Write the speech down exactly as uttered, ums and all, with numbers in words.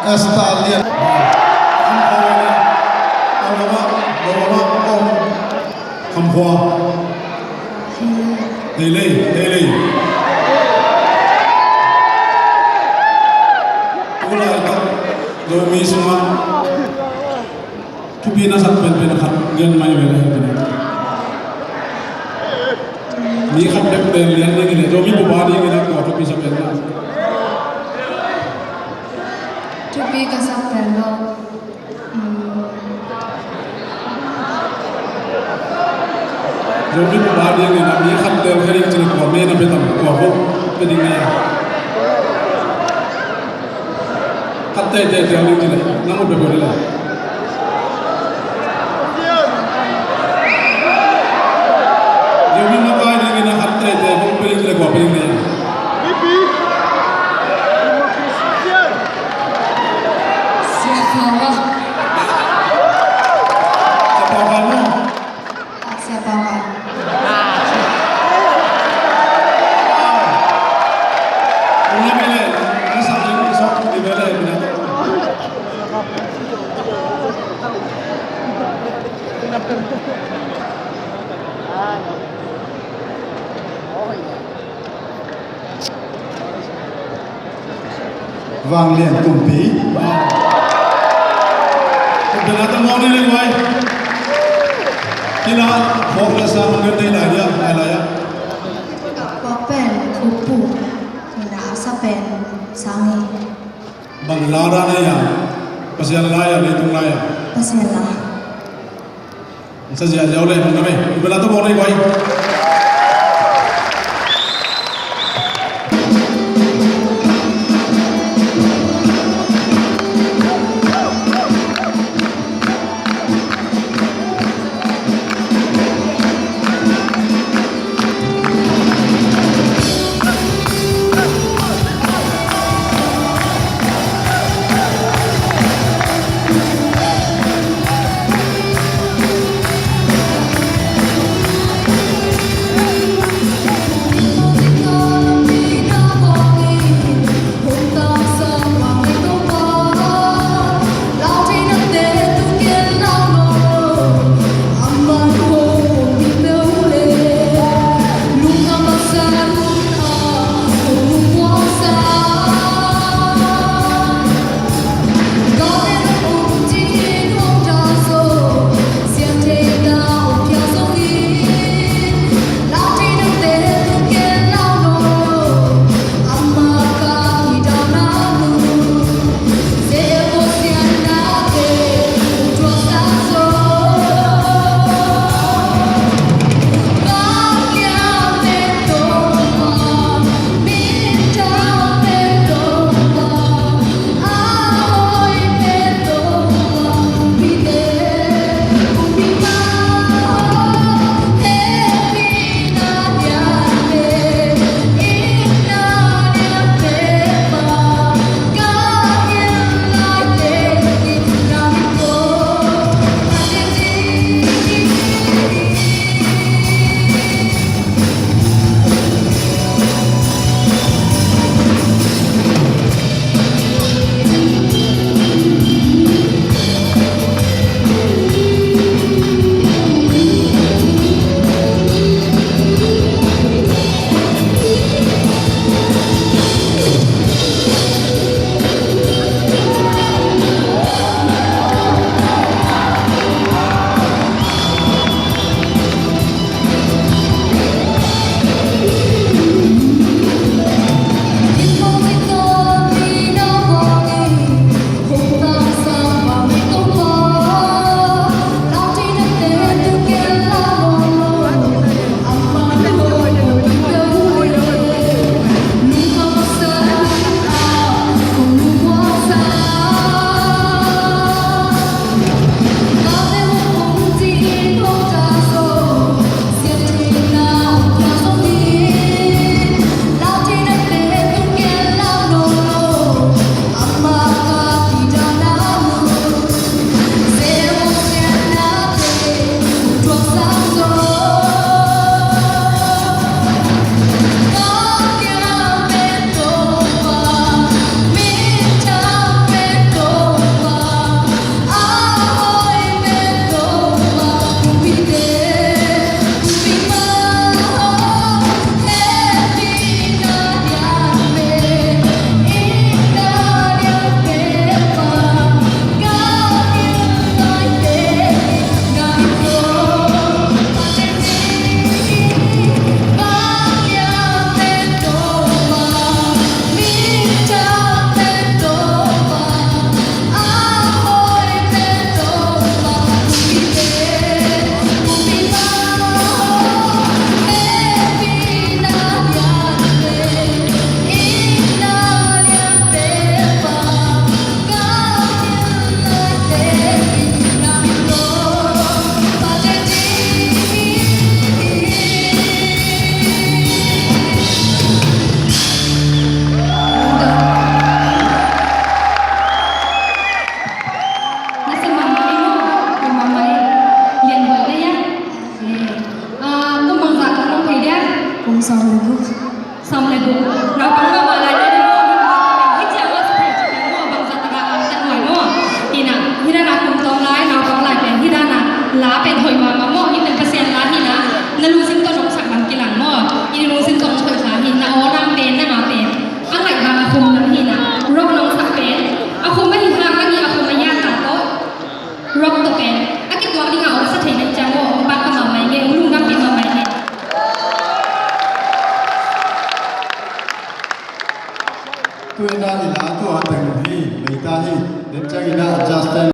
Esther Lian. Kham Khua. Kham Khua. Kham Khua. Hei Lei, Hei Lei. Tu laitak Zomi sungah thupi na sak penpen khat gen mai ve leh. Mi khat bek pen lian ding hi leh, Zomi bup a ding hi leh, kua thupi sa pen na? Thupi ka sak pen lo. Zomi bup a ding hi leh, mi khat tel kha ding ci leh, kua me na pe tam, kua bek pe ding na? Khat teitei tel ding ci leh, nang ut bek ding leh. Zomi makai ding in a khat teitei kong pe ding ci leh kua pe ding leh. Sia Pau Van. Sia Pau Van maw? Sia Pau Van. Vanglian Kumpi. Kumpi na ta mawng ni leng vai. Kila phawk la sa mawng ni lai dia, lai lai a. Phawk pen Khupu. Kila sa pen Sangi. Bang la dan a ia? Pasian la ia, leitung la ia? Pasian la. Sa zia zia le na me. Bela to mo nei koi. Naupang